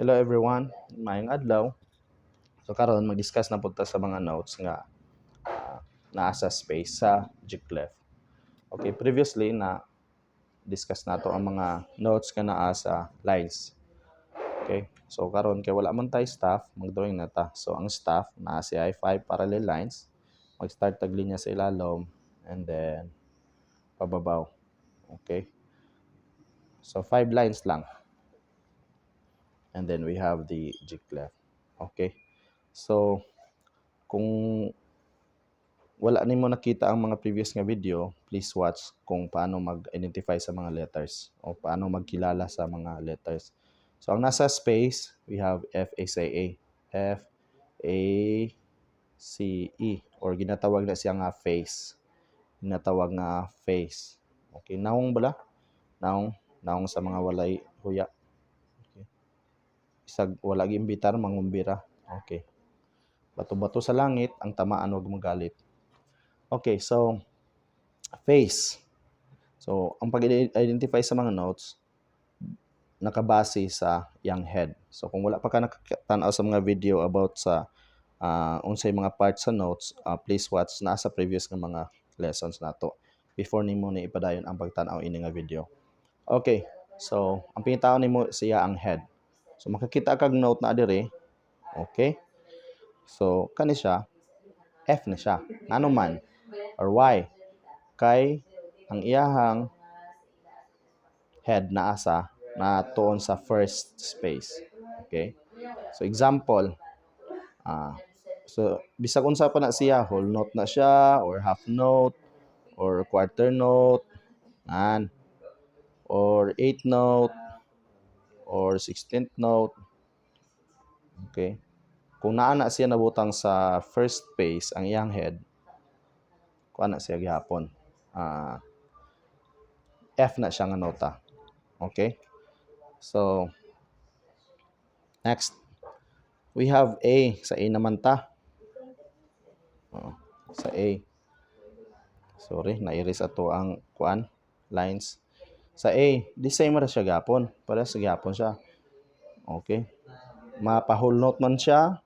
Hello everyone, maayong adlaw. So karon mag-discuss na pud ta sa mga notes nga naa sa space sa G clef. Okay, previously na discuss nato ang mga notes nga naa sa lines. Okay, so karon kay wala man tay staff, mag-drawing na ta. So ang staff naa siya ay five parallel lines. Mag-start tag linya sa ilalom and then pababaw. Okay. So five lines lang. And then we have the G clef. Okay? So, kung wala nimo nakita ang mga previous nga video, please watch kung paano mag-identify sa mga letters o paano magkilala sa mga letters. So, ang nasa space, we have F, A, C, A. F, A, C, E. Or ginatawag na siya nga face. Ginatawag nga face. Okay, nawong bala? Nawong, nawong sa mga walay huya. Okay. Isag wala giimbitar, mangumbira. Okay. Bato-bato sa langit, ang tamaan wag magalit. Okay, so face. So, ang pag-identify sa mga notes nakabase sa iyang head. So, kung wala pa ka nakatanaw sa mga video about sa unsay mga parts sa notes, please watch naa sa previous nga mga lessons nato before nimo ni ipadayon ang pagtan-aw ini nga video. Okay, so ang pangitaon nimo siya ang head. So makakita kag note na diri. Okay? So kani siya F na siya. Ngano man or why? Kay ang iyahang head naa sa natuon sa first space. Okay? So example, so bisag unsa pa na siya, whole note na siya or half note or quarter note, an or eighth note or 16th note. Okay? Kung naa na siya nabutang sa first space ang iyang head, kuha na siya gihapon. F na siya nga nota. Okay? So, next, we have A. Sa A naman ta. Oo, sa A. Sorry, na-erase ato ang kuan lines. Sa A, the same ra siya gapon. Parehas gihapon siya. Okay. Mapa whole note man siya,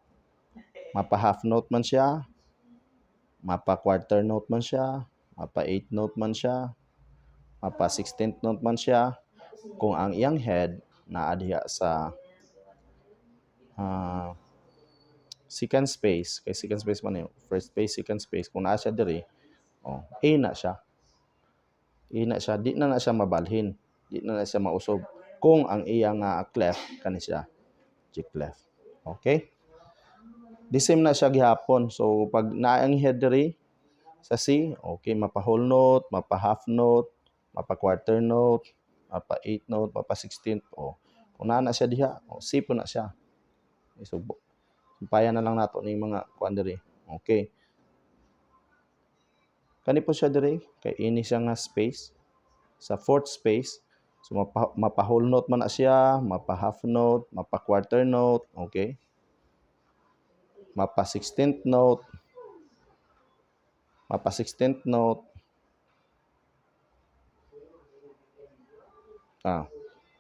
mapa half note man siya, mapa quarter note man siya, mapa eighth note man siya, mapa 16th note man siya. Kung ang iyang head naa diha sa second space, kay second space man yun, first space, second space, kung naa siya diri, oh, A na siya. A na siya, di na na siya mabalhin, di na na siya mausob. Kung ang iyang nga clef, kani siya, G clef. Okay? The same na siya gihapon. So, pag naa ang head diri sa C, okay, mapa whole note, mapa half note, mapa quarter note, mapa eighth note, mapa 16th, oh. Kung naa na siya diha, oh, C po na siya. So, sumpayan na lang nato ning mga kuan diri. Okay. Kani po siya diri, kay ini siya nga space sa fourth space. So mapa whole note man na siya, mapa half note, mapa quarter note, okay? Mapa 16th note, mapa 16th note.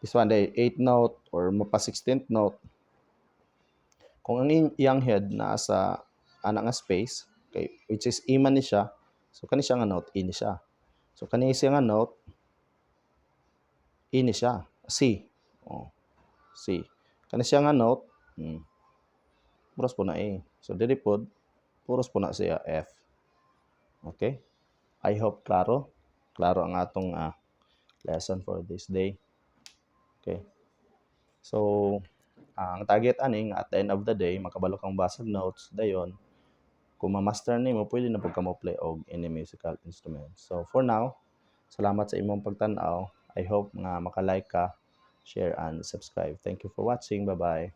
This one day, 8th note or mapa 16th note. Kung ang iyang head naa sa ana nga space, okay, which is E man ni siya, so kani siya nga note, E ni siya. So kani siya nga note, E ni siya, C. Oh, C. Kani siya nga note, puros po na A. So diri pod, puros po na siya F. Okay? I hope klaro. Klaro ang atong lesson for this day. Okay. So, ang target ani nga at the end of the day, makabalo kang basag notes, dayon, kung ma-master nimo, pwede na pud ka mo play og any musical instrument. So, for now, salamat sa imong pagtan-aw. I hope nga maka-like ka, share, and subscribe. Thank you for watching. Bye-bye.